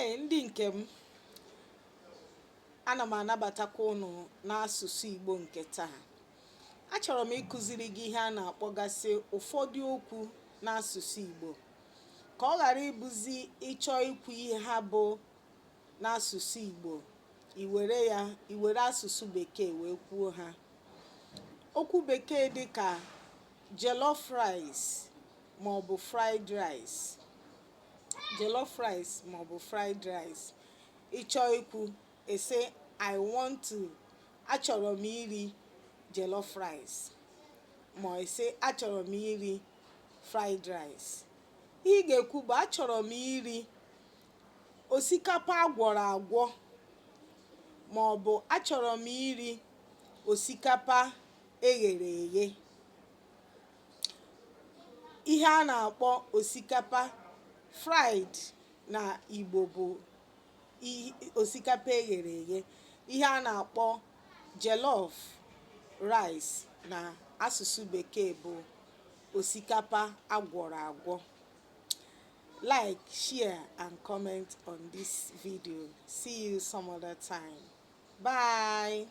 Ee, ndị nke m, ana m anabatakwa ụnụ n'asụsụ Igbo nke taa. Achọrọ m ịkụziri gị ihe a na-akpọgasị ụfọdụ okwu n'asụsụ Igbo ka ọ ghara ịbụzi ị chọọ ikwu ihe ha bụ n'asụsụ Igbo, i were ya i were asụsụ bekee wee kwuo ha. Okwu bekee dị ka jollof rice maọbụ fried rice, jollof rice maọbụ fried rice, ị chọọ ikwu, ị sị "I want to", achọrọ m iri jollof rice, ma ị sị achọrọ m iri fried rice. Ihe ị ga-ekwu bụ achọrọ m iri osikapa agwọrọ agwọ ma ọ bụ achọrọ m iri osikapa eghere eghe. Ihe a na-akpọ osikapa fried na Igbo bụ osikapa eghere eghe. Ihe a na-akpọ jollof rice na asụsụ bekee bụ osikapa agwọrọ agwọ. Like, share and comment on this video. See you some other time. Bye.